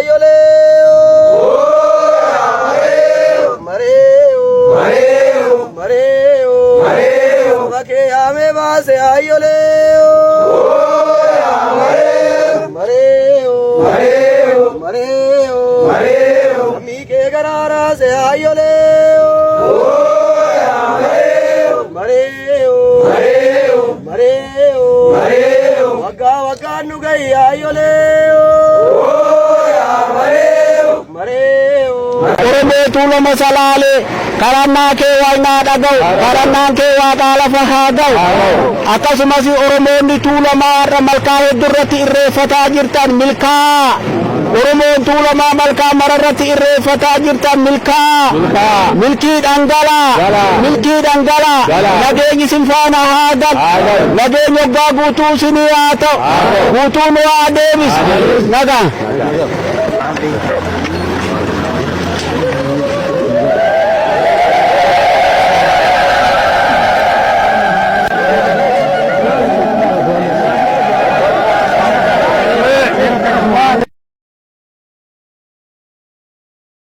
Ayolee Mareeyo Mareeyo Saba kee yaamee baase ayolee Mareeyo Mareeyo Lammii kee garaa raase ayolee Mareeyo Mareeyo Waggaa waggaan nu gahi ayolee Mareeyo. Oromoo Tuulama Salaalee, kadhannaa kee waaqnaa dhaga'u, kadhannaan kee waaqaa lafa haa ga'u. Akkasumas Oromoonni Tuulamaa har'a malkaa hedduu irratti irreeffataa jirtan milkaa. Oromoon Tuulamaa malkaa mara irratti irreeffataa jirtan milkaa. Milkii dhangalaa, milkii dhangalaa. Nageenyi isin faana haa galu. Nageenyi waggaa guutuu isinii haa ta'u. Guutuu nu haa deebisu. Nagaa.